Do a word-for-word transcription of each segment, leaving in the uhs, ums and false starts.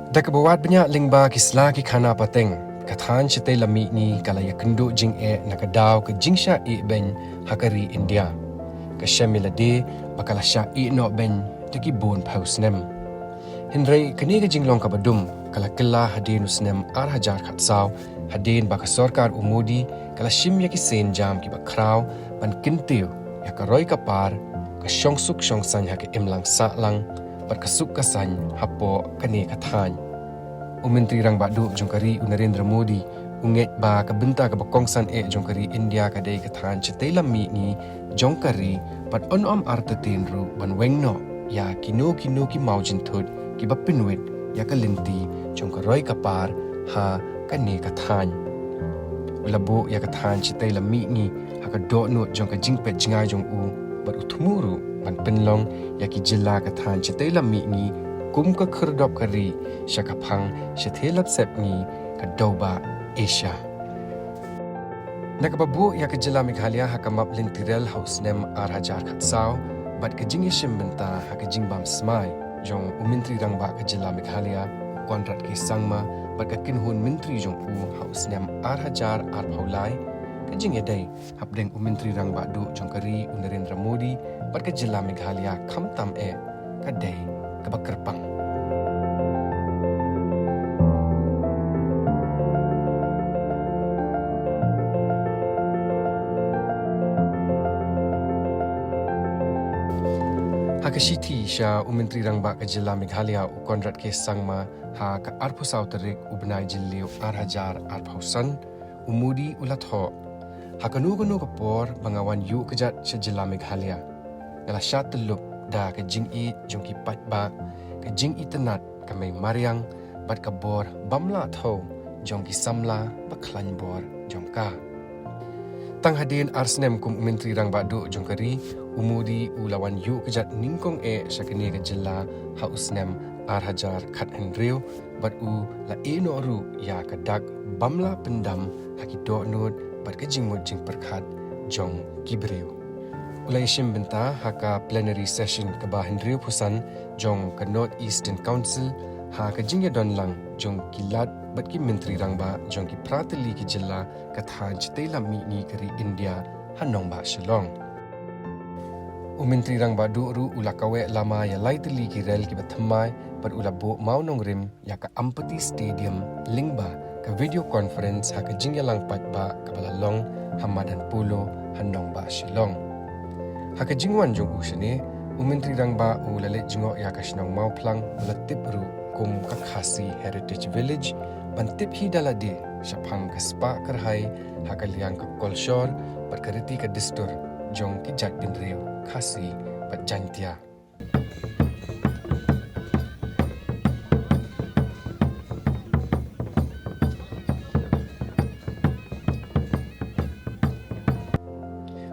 Da kaba wad bniah lyngba ki sla ki khana pateng, ka thaiñ shatei lam mihngi ka la ïakynduh jingeh na ka daw ka jingshah ïehbeiñ ha ka ri India. Ka shem ïa lade ba ka la shah ïehnoh beiñ da ki bun phew snem. Hynrei kane ka jinglong kaba dum ka la kylla hadien u snem ar hajar khatsaw, hadien ba ka sorkar u Modi ka la shim ïa ki sienjam kiba khraw ban kyntiew ïa ka roi ka par, ka shongsuk shongsaiñ ha ka imlang sahlang bad ka suk ka saiñ hapoh kane ka thaiñ. U Myntri Rangbah Duh jong ka ri, u Narendra Modi, u ngeit ba ka bynta kaba kongsan eh jong ka ri India ka dei ka thaiñ shatei lam mihngi jong ka ri, bad un ym artatien ruh ban weng noh ïa kino kino ki mawjynthut kiba pynwit ïa ka lynti jong ka roi ka par ha kane ka thaiñ. U la buh ïa ka thaiñ shatei lam mihngi ha ka dohnud jong ka jingpeit jngai jong u, bad u thmu ruh ban pynlong ïa ki jylla ka thaiñ shatei lam mihngi kum ka khyrdop ka ri sha ka phang shathie lapsep ngi, ka dewbah Asia. Na kaba buh ïa ka jylla Meghalaya ha ka map lynti rel ha u snem ar hajar khatsaw, bad ka jingïashim bynta ha ka jingbam smai jong u Myntri Rangbah ka jylla Meghalaya, u Conrad K Sangma, bad ka kynhun myntri jong u ha u snem ar hajar arphew lai, ka jingïadei hapdeng u Myntri Rangbah Duh jong ka ri, u Narendra Modi, bad ka jylla Meghalaya khamtam eh ka dei kaba kyrpang. Ha ka shithi sha u Myntri Rangbah ka jylla Meghalaya, u Conrad K Sangma, ha ka arphew saw tarik u bnai Jylliew ar hajar arphew san, u Modi u la thoh: Ha kano kano ka por ba nga wan ïuh kjat sha jylla Meghalaya, nga la shah tyllup da ka jingïeit jong ki paidbah, ka jingitynnad ka mei mariang, bad ka bor bym lah thew jong ki samla ba khlaiñ bor jong ka. Tang hadien ar snem kum u Myntri Rangbah Duh jong ka ri, u Modi u la wan ïuh kjat nyngkong eh sha kane ka jylla ha u snem ar hajar khathynriew, bad u la ïehnoh ruh ïa ka dak bym lah pyndam ha ki dohnud bad ka jingmut jingpyrkhat jong ki briew. U la ïashim bynta ha ka plenary session kaba hynriewphew san jong ka North Eastern Council, ha ka jingïadon lang jong ki Lat bad ki Myntri Rangbah jong ki phra tylli ki jylla ka thaiñ shatei lam mihngi ka ri India ha nongbah Shillong. U Myntri Rangbah Duh ruh u la kaweh lama ïa lai tylli ki rel kiba thymmai, bad u la buh mawnongrim ïa ka Ampati Stadium lyngba ka video conference ha ka jingïalang paidbah kaba la long ha Madan Polo ha nongbah Shillong. Ha ka jingwan jong u shane, u Myntri Rangbah u la leit jngoh ïa ka shnong Mawphlang, ba la tip ruh kum ka Khasi Heritage Village, ban tip hi da lade shaphang ka spah kyrhai ha ka liang ka kolshor bad ka riti ka dustur jong ki jaitbynriew Khasi bad Jaiñtia.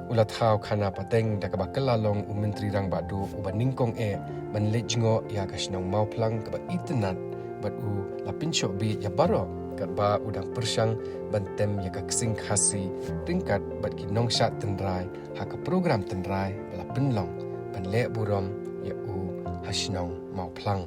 U la thaw khana pateng da kaba kylla long u Myntri Rangbah Duh uba nyngkong eh ban leit jngoh ïa ka shnong Mawphlang kaba itynnad, bad u la pynshoh bieit ïa baroh katba u dang pyrshang ban tem ïa ka ksing Khasi ryngkat bad ki nongshad tynrai ha ka program tynrai ba la pynlong ban leh burom ïa u ha shnong Mawphlang.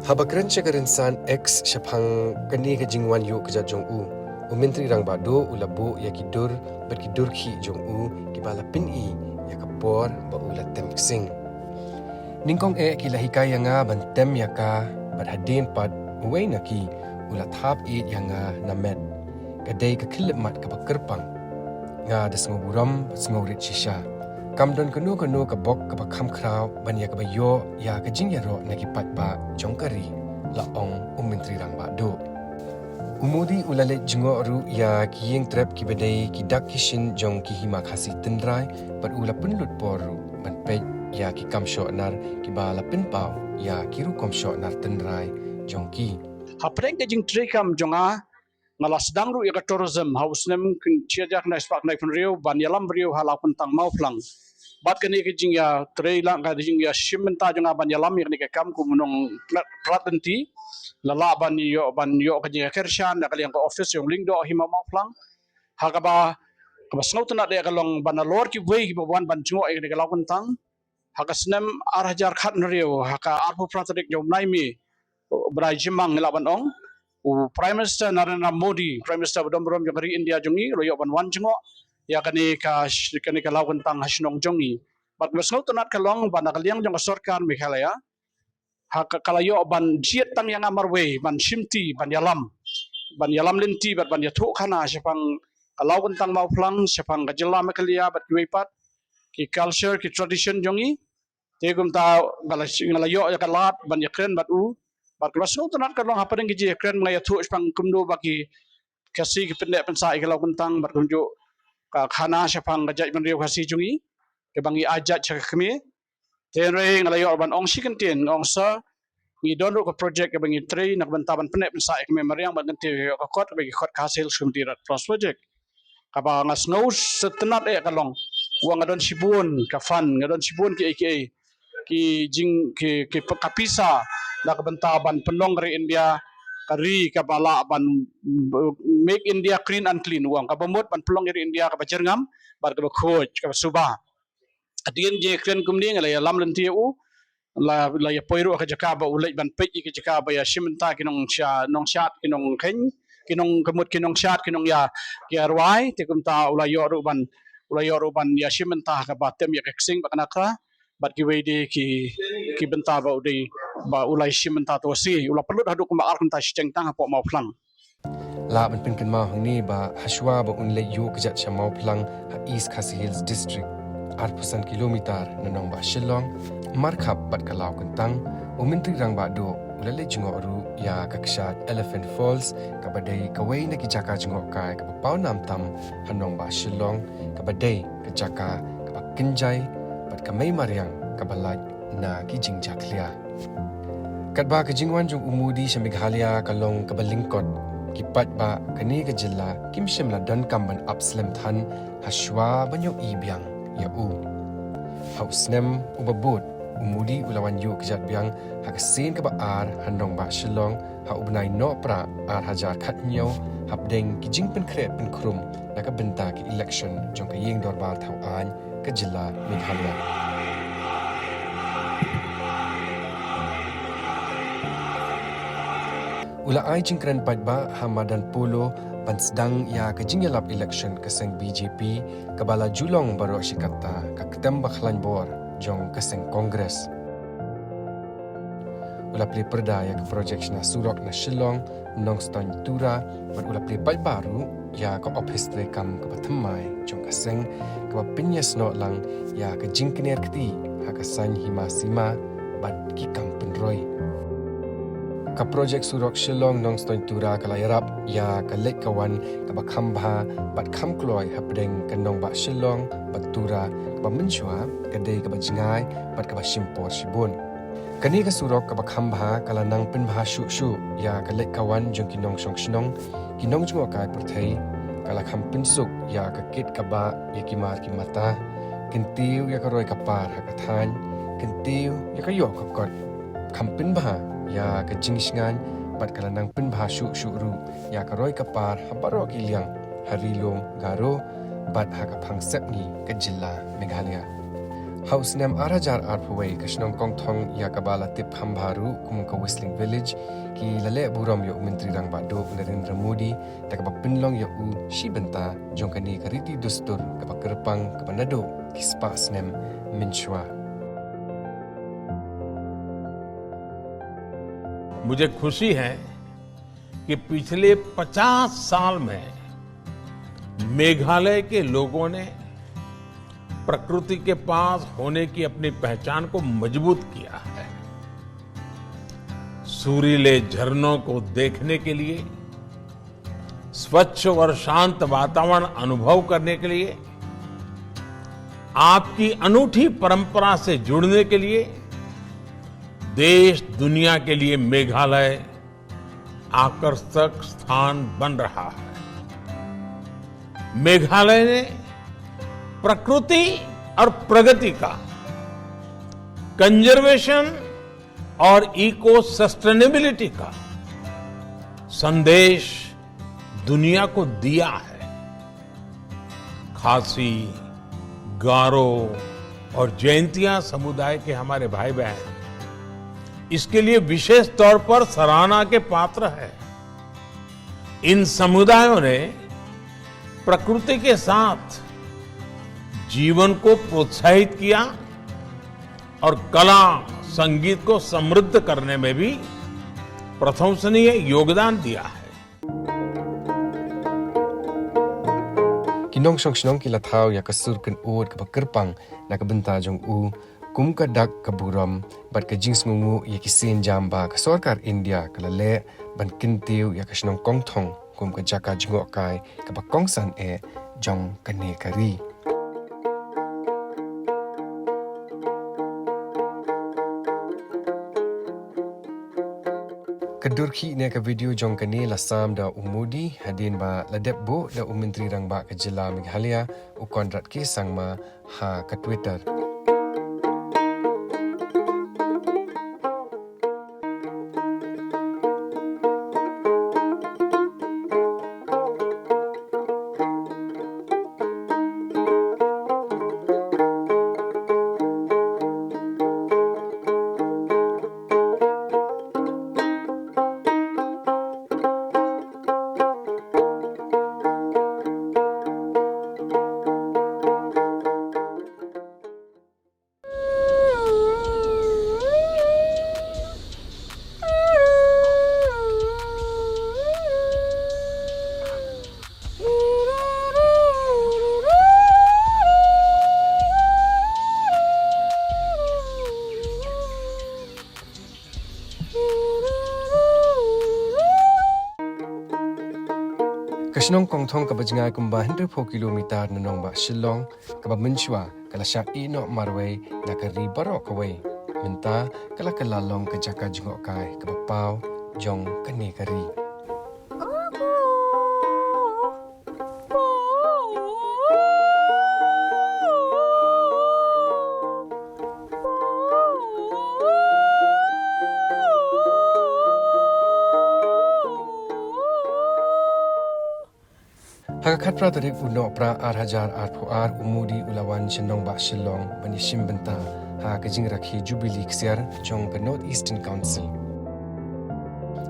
Haba kren sha ka rynsan X shaphang kane ka jingwan ïuh kjat jong u, u Myntri Rangbah Duh u la buh ïa ki dur bad ki dur khih jong u kiba la pyni ïa ka por ba u la tem ksing. Nyngkong eh ki la hikai ïa nga ban tem ïa ka, bad hadien pat uwei na ki u la thap ïeit ïa nga na met. Ka dei ka khyllipmat kaba kyrpang. Nga da sngewburom bad sngewrit shisha. Kam don kano kano ka bok kaba kham khraw ban ïa kaba ïoh ïa ka jingïaroh na ki paidbah jong ka ri, la ong u Myntri Rangbah Duh. U Modi u la leit jngoh ruh ïa ki ïing trep kiba dei ki dak ki shin jong ki hima Khasi tynrai, bad u la pynlut por ruh ban peit ïa ki kam shoh nar kiba la pynpaw ïa ki rukom shoh nar tynrai jong ki. Hapdeng ka jingtrei kam jong nga, nga la sdang ruh ïa ka tourism ha u snem kynshit ïa ka khyndai spah khyndai phew hynriew ban ïalam briew ha la u kyntang Mawphlang. Bad kane ka jingïatrei lang, ka jingïashim bynta jong nga ban ïalam ïa kane ka kam kum u nongpynïaid pynïaid lynti, la lah ban ïoh, ban ïoh ka jingïakyrshan na ka liang ka office jong u Lyngdoh Hima Mawphlang. Ha kaba Kaba sngewtynnat eh ka long ba nalor kiwei kiba wan ban jngoh ïa kane ka Lawkyntang, ha ka snem ar hajar khathynriew, ha ka arphew phra tarik jong u bnai May, u bnai Jymmang ngi lah ban ong, u Prime Minister Narendra Modi, Prime Minister ba don burom jong ka ri India jong ngi, u la ïoh ban wan jngoh ïa kane ka sh-, kane ka Lawkyntang ha shnong jong ngi. Bad kaba sngewtynnat ka long ba na ka liang jong ka sorkar Meghalaya, ha ka, ka la ïoh ban jied tang ïa nga marwei ban shimti, ban ïalam, ban ïalam lynti bad ban ïathuhkhana shaphang ka Lawkyntang Mawphlang, shaphang ka jylla Meghalaya bad kiwei pat ki culture, ki tradition jong ngi. Te kumta nga la, nga la ïoh ïa ka lad ban ïakren bad u. Bad kaba sngewtynnat ka long hapdeng ki jingïakren nga ïathuh shaphang kumno ba ki Khasi ki pynneh pynsah ïa ka Lawkyntang bad kumjuh ka khana shaphang ka jaitbynriew Khasi jong ngi, kaba ngi ai jait sha ka kmie. Te hynrei nga la ïoh ban ong shi kyntien, nga ong sa, ngi don ruh ka project kaba ngi trei na ka bynta ban pynneh pynsah ïa ka kmie mariang, ban kyntiew ïa ka kot, kaba ki kot Khasi Hills Community Red Cross Project. Kaba nga sngew sngewtynnat eh ka long, wa nga don shibun ka fund, nga don shibun kiei kiei, ki jing, ki, ki, ka pisa na ka bynta ban pynlong ka ri India ka ri kaba lah ban, mm, make India green and clean, wa nga kaba mut ban pynlong ka ri India kaba jyrngam bad kaba khuid, kaba suba. Hadien jingïakren kumne nga la ïalam lynti ïa u, la, la ïapoi ruh ha ka jaka ba u leit ban peit ïa ka jaka ba ïashim bynta ki nongshad, nongshad, ki nongkheiñ, ki nong, ka mut ki nongshad, ki nongïa, ki ïarwai. Te kumta u la ïoh ruh ban, u la ïoh ruh ban ïashim bynta ha kaba tem ïa ka ksing bad ka nakra bad kiwei de ki, ki bynta ba u dei, ba u la ïashim bynta. Te u la pynlut haduh kumba ar kynta shiteng tang hapoh Mawphlang. Lah ban pynkynmaw hangne ba hashwa ba un leit ïuh kjat sha Mawphlang ha East Khasi Hills District, arphew san kilometer na nongbah Shillong, markhap bad ka Lawkyntang, u Myntri Rangbah Duh u la leit jngoh ruh ïa ka kshaid Elephant Falls, kaba dei kawei na ki jaka jngohkai kaba pawnam tam ha nongbah Shillong, kaba dei ka jaka kaba kynjai bad ka mei mariang kaba lait na ki jingjakhlia. Katba ka jingwan jong u Modi sha Meghalaya ka long kaba lyngkot, ki paidbah kane ka jylla kim shym la donkam ban ap slem than hashwa ban ïohi biang ïa u. Ha u snem uba bud, u Modi u la wan ïuh kjat biang ha ka sien kaba ar ha nongbah Shillong ha u bnai Nohprah ar hajar khathynñiew, hapdeng ki jingpynkhreh pynkhrum na ka bynta ki election jong ka ïing dorbar thaw aiñ ka jylla Meghalaya. U la ai jingkren paidbah ha madan Polo ban sdang ïa ka jingïalap election ka seng B J P, kaba la ju long baroh shi katta ka ktem bakhlaiñ bor jong ka seng Congress. U la plie pyrda ïa ka projek shna surok na Shillong, Nongstoiñ Tura, bad u la plie paidbah ruh ïa ka ophis treikam kaba thymmai jong ka seng, kaba pynïasnoh lang ïa ka jingkner kti ha ka saiñ hima sima bad ki kam pynroi. Ka projek surok Shillong Nongstoiñ Tura ka la ïarap ïa ka leit ka wan kaba kham bha bad kham kloi hapdeng ka nongbah Shillong bad Tura, kaba mynshuwa ka dei kaba jngai bad kaba shim por shibun. Kane ka surok kaba kham bha ka la nang pynbha shuh shuh ïa ka leit ka wan jong ki nongshong shnong, ki nongjngohkai pyrthei, ka la kham pynsuk ïa ka kit ka bah, ïa ki mar ki mata, kyntiew ïa ka roi ka par ha ka thaiñ, kyntiew ïa ka ïoh ka kot. Kham pynbha ïa ka jingshngaiñ bad ka la nang pynbha shuh shuh ruh ïa ka roi ka par ha baroh ki liang ha Ri Lum Garo bad ha ka phang sepngi ka jylla Meghalaya. Ha u snem ar hajar arphew wei, ka shnong Kongthong ïa kaba la tip kham bha ruh kum ka Whistling Village, ki la leh burom ïa u Myntri Rangbah Duh Narendra Modi da kaba pynlong ïa u shi bynta jong kane ka riti dustur kaba kyrpang kaba naduh ki spah snem mynshuwa. मुझे खुशी है कि पिछले पचास साल में मेघालय के लोगों ने प्रकृति के पास होने की अपनी पहचान को मजबूत किया है। सुरीले झरनों को देखने के लिए, स्वच्छ और शांत वातावरण अनुभव करने के लिए, आपकी अनूठी परंपरा से जुड़ने के लिए देश दुनिया के लिए मेघालय आकर्षक स्थान बन रहा है। मेघालय ने प्रकृति और प्रगति का, कंजर्वेशन और इको सस्टेनेबिलिटी का संदेश दुनिया को दिया है। खासी, गारो और जैंतिया समुदाय के हमारे भाई बहन इसके लिए विशेष तौर पर सराहना के पात्र हैं। इन समुदायों ने प्रकृति के साथ जीवन को प्रोत्साहित किया और कला, संगीत को समृद्ध करने में भी प्रशंसनीय योगदान दिया है। Ki nongshong shnong ki la thaw ïa ka sur kynud kaba kyrpang na ka bynta jong u, kum ka dak ka burom bad ka jingsngewnguh ïa ki sienjam ba ka sorkar India ka la leh ban kyntiew ïa ka shnong Kongthong kum ka jaka jngohkai kaba kongsan eh jong kane ka ri. Ka dur khih ne ka video jong kane la sam da u Modi hadien ba la dep buh da u Myntri Rangbah ka jylla Meghalaya, u Conrad K Sangma, ha ka Twitter. Ka shnong Kongthong kaba jngai kumba hynriewphew kilometer na nongbah Shillong, kaba mynshuwa ka la shah ïehnoh marwei na ka ri baroh kawei. Mynta ka la kylla long ka jaka jngohkai kaba paw jong kane ka ri. Ha ka khatphra tarik u Nohprah ar hajar arphew ar, u Modi u la wan sha nongbah Shillong ban ïashim bynta ha ka jingrakhe Jubilee ksiar jong ka North Eastern Council.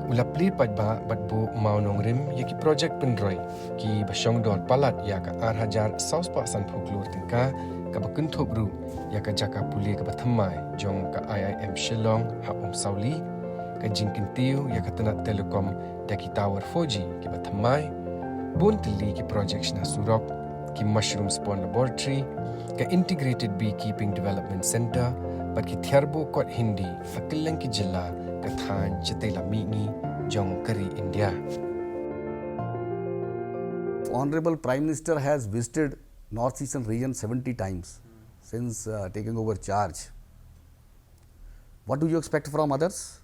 U la plie paidbah bad buh mawnongrim ïa ki projek pynroi kiba shongdor palat ïa ka ar hajar saw spah sanphew klur tyngka, kaba kynthup ruh ïa ka jaka pule kaba thymmai jong ka I I M Shillong ha Umsawli, ka jingkyntiew ïa ka tnat telecom da ki tower four G kiba thymmai, bun tylli ki projek shna surok, ki mushroom spawn laboratory, ka Integrated Beekeeping Development Centre, bad ki thiarbuh kot Hindi ha kylleng ki jylla, ka thaiñ shatei lam mihngi jong ka ri India. Honorable Prime Minister has visited North Eastern region seventy times since, uh, taking over charge. What do you expect from others?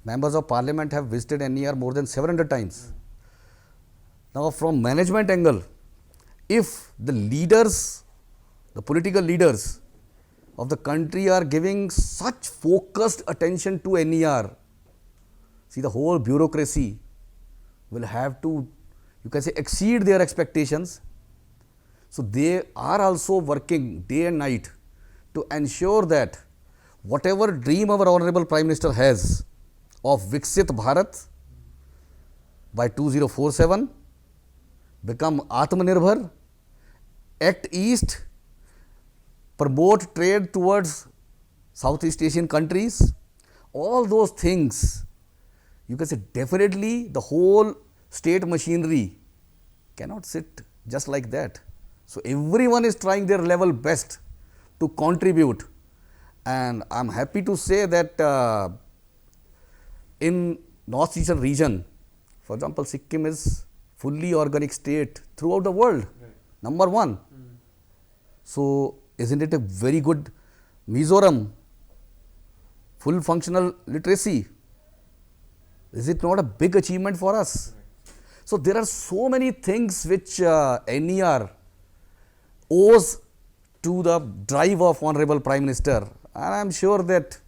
Members of Parliament have visited N E R more than seven hundred times. Now, from management angle, if the leaders, the political leaders of the country are giving such focused attention to N E R, see, the whole bureaucracy will have to, you can say, exceed their expectations. So they are also working day and night to ensure that whatever dream our Honorable Prime Minister has of Viksit Bharat by two zero four seven, become Atmanirbhar, Act East, promote trade towards Southeast Asian countries, all those things, you can say, definitely the whole state machinery cannot sit just like that. So everyone is trying their level best to contribute, and I'm happy to say that, uh, in North Eastern region, for example, Sikkim is fully organic state throughout the world. Right. Number one. Mm. So, isn't it a very good Mizoram, full functional literacy? Is it not a big achievement for us? Right. So, there are so many things which, uh, N E R owes to the drive of Honorable Prime Minister, and I'm sure that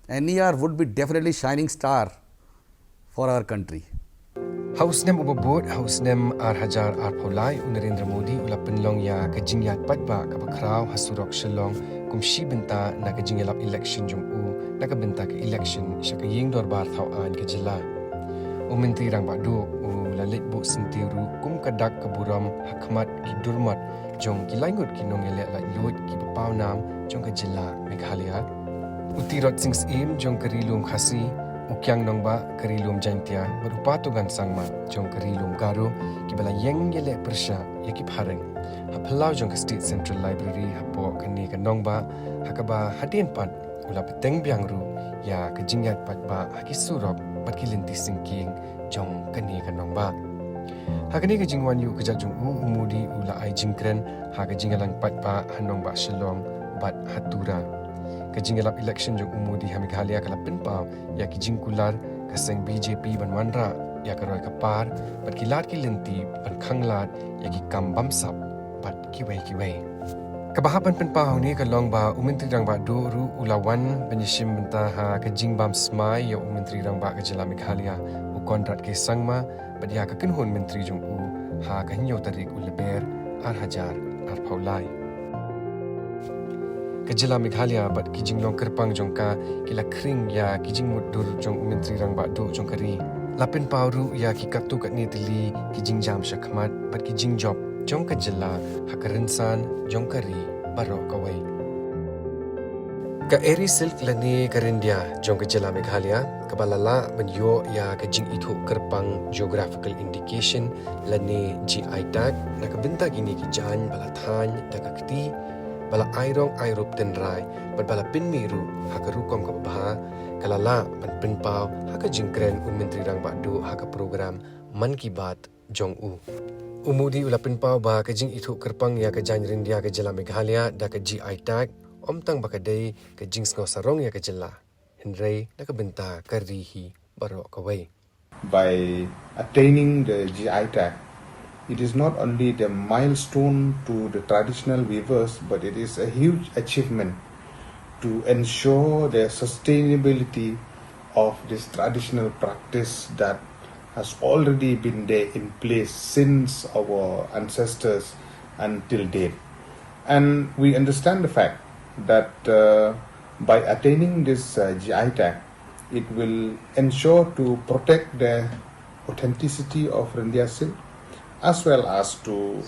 N E R would be definitely shining star for our country. Ha u snem uba bud, ha u snem ar hajar arphew lai, u Narendra Modi u la pynlong ïa ka jingïaid paidbah kaba khraw ha surok Shillong, kum shi bynta na ka jingïalap election jong u, na ka bynta ka election sha ka ïing dorbar thaw aiñ ka jylla. U Myntri Rangbah Duh u la leit buh syntiew ruh kum ka dak ka burom ha khmat ki durmot jong ki laingut ki nongïaleh laitluid kiba pawnam jong ka jylla Meghalaya. U Tirot Sing Syiem jong ka Ri Lum Khasi, u Kiang Nangbah ka Ri Lum Jaiñtia, bad u Patogan Sangma jong ka Ri Lum Garo, kiba la ïeng ïaleh pyrshah ïa ki phareng ha phyllaw jong ka State Central Library hapoh kane ka nongbah, ha kaba hadien pat u la bteng biang ruh ïa ka jingïaid paidbah ha ki surok bad ki lynti syngkien jong kane ka nongbah. Ha kane ka jingwan ïuh kjat jong u, u Modi u la ai jingkren ha ka jingïalang paidbah ha nongbah Shillong bad ha Tura. Ka jingïalap election jong u Modi ha Meghalaya ka la pynpaw ïa ki jingkular ka seng B J P ban wanrah ïa ka roi ka par bad ki lad ki lynti ban khanglad ïa ki kam bamsap bad kiwei kiwei. Kaba hap ban pynpaw hangne ka long ba u Myntri Rangbah Duh ruh u la wan ban ïashim bynta ha ka jingbam smai ïa u Myntri Rangbah ka jylla Meghalaya, u Conrad K Sangma, bad ïa ka kynhun myntri jong u ha ka hynñiew tarik u Lber ar hajar arphew lai. Ka jylla Meghalaya bad ki jinglong kyrpang jong ka ki la khring ïa ki jingmutdur jong u Myntri Rangbah Duh jong ka ri. La pynpaw ruh ïa ki katto katne tylli ki jingjam shakhmat bad ki jingjop jong ka jylla ha ka rynsan jong ka ri baroh kawei. Ka Eri Silk lane ka ryndia jong ka jylla Meghalaya, kaba la lah ban ïoh ïa ka jingithuh kyrpang Geographical Indication lane G I tag na ka bynta kine ki jaiñ ba la thaiñ da ka kti, ba la ai rong ai rup tynrai bad ba la pynmih ruh ha ka rukom kaba bha, ka la lah ban pynpaw ha ka jingkren u Myntri Rangbah Duh ha ka program Mann Ki Baat jong u. U Modi u la pynpaw ba ka jingithuh kyrpang ïa ka jaiñ ryndia ka jylla Meghalaya da ka G I tag ym tang ba ka dei ka jingsngew sarong ïa ka jylla, hynrei na ka bynta ka ri hi baroh kawei. By attaining the G I tag, it is not only the milestone to the traditional weavers, but it is a huge achievement to ensure the sustainability of this traditional practice that has already been there in place since our ancestors until date. And we understand the fact that, uh, by attaining this, uh, G I tag, it will ensure to protect the authenticity of Ryndia silk, as well as to,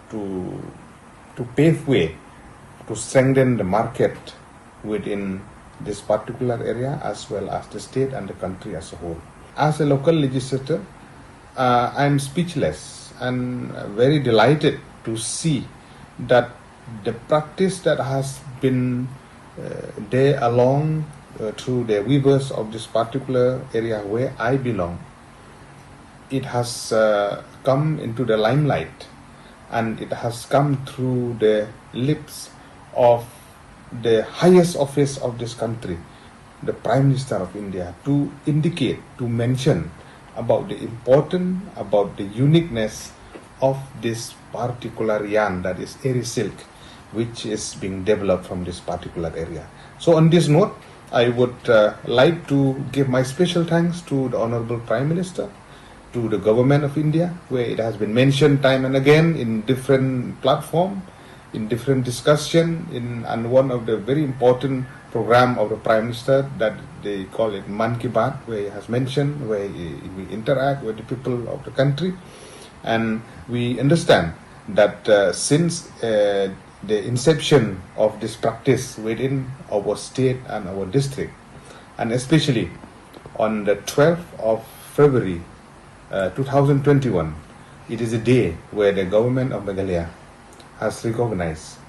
to, to pave way to strengthen the market within this particular area, as well as the state and the country as a whole. As a local legislator, uh, I'm speechless and very delighted to see that the practice that has been, uh, there along, uh, through the weavers of this particular area where I belong, it has, uh, come into the limelight, and it has come through the lips of the highest office of this country, the Prime Minister of India, to indicate, to mention about the important, about the uniqueness of this particular yarn, that is Eri silk, which is being developed from this particular area. So on this note, I would, uh, like to give my special thanks to the Honorable Prime Minister, to the Government of India, where it has been mentioned time and again in different platform, in different discussion, in, and one of the very important program of the Prime Minister that they call it Mann Ki Baat, where he has mentioned, where he, he will interact with the people of the country. And we understand that, uh, since, uh, the inception of this practice within our state and our district, and especially on the twelfth of February, uh, two thousand twenty-one, it is a day where the government of Meghalaya has recognized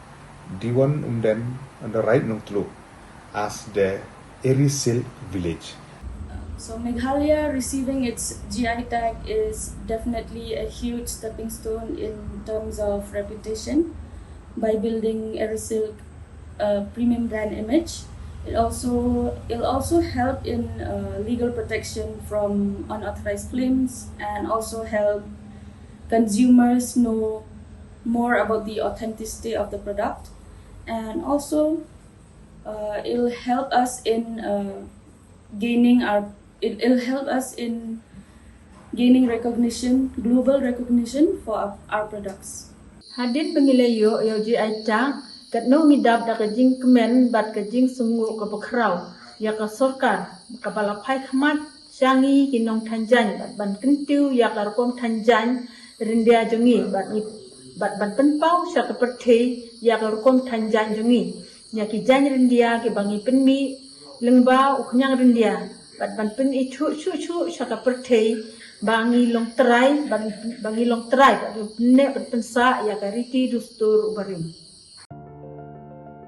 Diwon Umden and the Raid Nongtluh as the Eri Silk Village. So Meghalaya receiving its G I tag is definitely a huge stepping stone in terms of reputation by building Eri Silk, uh, premium brand image. It also, it'll also help in, uh, legal protection from unauthorized claims, and also help consumers know more about the authenticity of the product, and also, uh, it'll help us in, uh, gaining our it, it'll help us in gaining recognition, global recognition for our, our products. Hadien ba ngi la ïoh ïa u G I tag, katno ngi dap da ka jingkmen bad ka jingsngew kaba khraw ïa ka sorkar kaba la phai khmat sha ngi ki nongthaiñ jaiñ bad ban kyntiew ïa ka rukom thaiñ jaiñ ryndia jong ngi bad ngi bad ban pynpaw sha ka pyrthei ïa ka rukom thaiñ jaiñ jong ngi, ïa ki jaiñ ryndia kiba ngi pynmih lyngba u khñiang ryndia bad ban pynithuh shuh shuh sha ka pyrthei ba ngi long trai, ba ngi, ba ngi long trai bad ban pynneh bad pynsah ïa ka riti dustur u barim.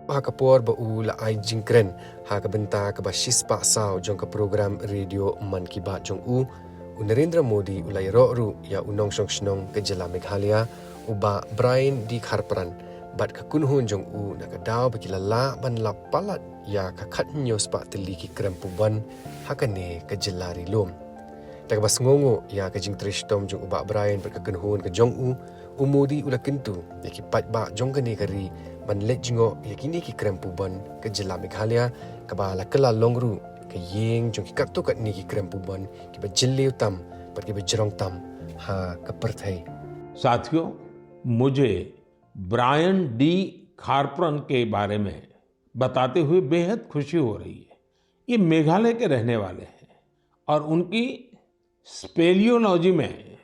Ha ka por ba u la ai jingkren ha ka bynta kaba shispah saw jong ka program radio Mann Ki Baat jong u, u Narendra Modi u la ïaroh ruh ïa u nongshong shnong ka jylla Meghalaya, u Bah Brian D Kharpran, bad ka kynhun jong u na ka daw ba ki la lah ban lap palat ïa ka khathynñiew spah tylli ki krem pubon ha kane ka jylla ri lum. Da kaba sngewnguh ïa ka jingtrei shitom jong u Bah Brian bad ka kynhun ka jong u, u Modi u la kyntu ïa ki paidbah jong kane ka ri ban leit jngoh ïa kine ki krem pubon ka jylla Meghalaya kaba la kylla long ruh ka ïing jong ki katto katne ki krem pubon kiba jylliew tam bad kiba jrong tam ha ka pyrthei. साथियों, मुझे ब्रायन डी खारप्रन के बारे में बताते हुए बेहद खुशी हो रही है। ये मेघालय के रहने वाले हैं और उनकी स्पेलियोलॉजी में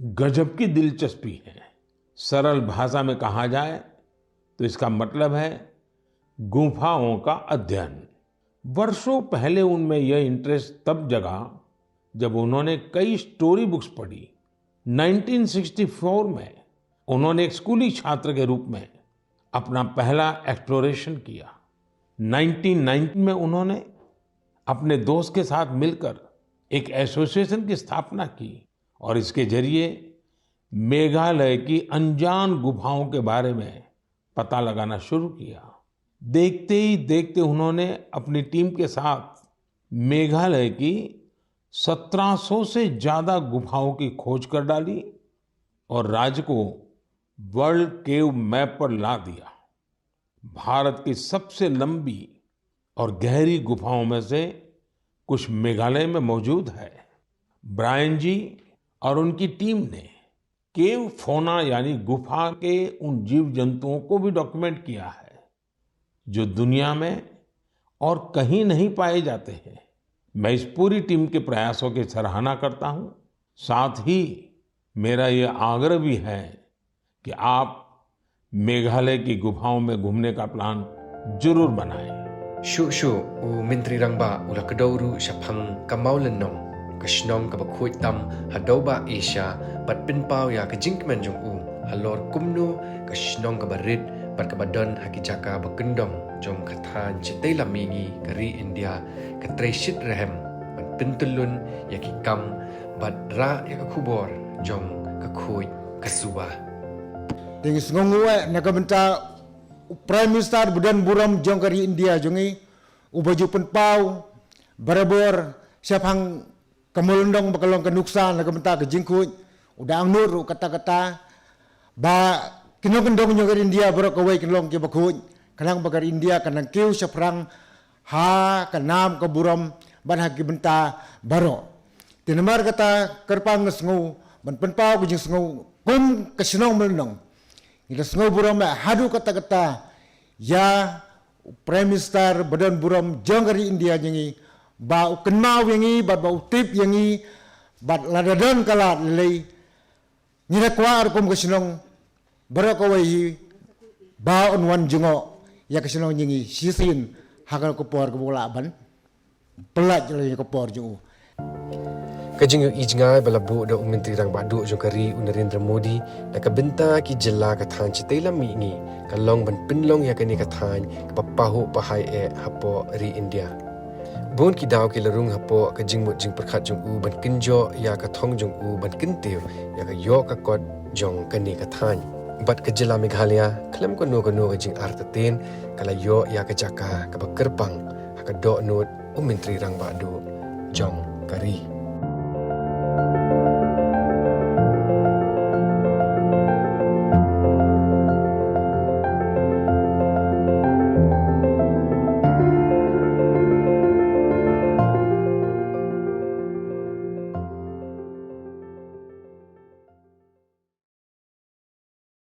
गजब की दिलचस्पी है। सरल भाषा में कहा जाए तो इसका मतलब है गुफाओं का अध्ययन। वर्षों पहले उनमें यह इंटरेस्ट तब जगा जब उन्होंने कई स्टोरी बुक्स पढ़ी। नाइनटीन सिक्सटी फ़ोर में उन्होंने एक स्कूली छात्र के रूप में अपना पहला एक्सप्लोरेशन किया। नाइनटीन नाइनटी में उन्होंने अपने दोस्त के साथ मिलकर एक एसोसिएशन की स्थापना की और इसके जरिए मेघालय की अनजान गुफाओं के बारे में पता लगाना शुरू किया। देखते ही देखते उन्होंने अपनी टीम के साथ मेघालय की सत्रह सौ से ज्यादा गुफाओं की खोज कर डाली और राज्य को वर्ल्ड केव मैप पर ला दिया। भारत की सबसे लंबी और गहरी गुफाओं में से कुछ मेघालय में मौजूद है। ब्रायन जी और उनकी टीम ने केव फौना यानी गुफा के उन जीव जंतुओं को भी डॉक्यूमेंट किया है जो दुनिया में और कहीं नहीं पाए जाते हैं। मैं इस पूरी टीम के प्रयासों की सराहना करता हूं। साथ ही मेरा यह आग्रह भी है कि आप मेघालय की गुफाओं में घूमने का प्लान जरूर बनाएं। Shuh shuh u Myntri Rangbah u la kdew ruh shaphang ka Mawlynnong, ka shnong kaba khuid tam ha dewbah Asia, bad pynpaw ïa ka jingkmen jong u halor kumno ka shnong kaba rit bad kaba don ha ki jaka ba kyndong jong ka thaiñ shatei lam mihngi ka ri India ka trei shit rhem ban pyntyllun ïa ki kam bad rah ïa ka khubor jong ka khuid ka suba. Te ngi sngewnguh na ka bynta u Prime Minister ba don burom jong ka ri India jong ngi, uba ju pynpaw barabor shaphang ka Mawlynnong ba ka long ka nuksan na ka bynta ka jingkhuid, u da angnud ruh katta katta ba ki nongkyndong jong ka ri India baroh kawei kin long kiba khuid, khnang ba ka ri India kan nang kiew shaphrang ha ka nam ka burom bad ha ki bynta baroh. Te namar kata kyrpang nga sngew ban pynpaw ka jingsngew kum ka shnong Mawlynnong. Ngi la sngew burom eh haduh katta katta ïa u Prime Minister ba don burom jong ka ri India jong ngi, ba u kynmaw ïa ngi bad ba u tip ïa ngi, bad lada don ka lad lei ngi la kwah ruh kum ka shnong baroh kawei hi ba un wan jngoh ïa ka shnong jong ngi shisien ha ka por kaba u lah ban pyllait ïa ka por jong u. Ka jingïohi jngai ba la buh da u Myntri Rangbah Duh jong ka ri u Narendra Modi na ka bynta ki jylla ka thaiñ shatei lam mihngi ka long ban pynlong ïa kane ka thaiñ kaba pahuh pahai eh hapoh ri India. Bun ki daw ki la rung hapoh ka jingmut jingpyrkhat jong u ban kynjoh ïa ka thong jong u ban kyntiew ïa ka ïoh ka kot jong kane ka thaiñ. Bad ka jylla Meghalaya khlem kano kano ka jingartatien ka la ïoh ïa ka jaka kaba kyrpang ha ka dohnud u Myntri Rangbah Duh jong ka ri.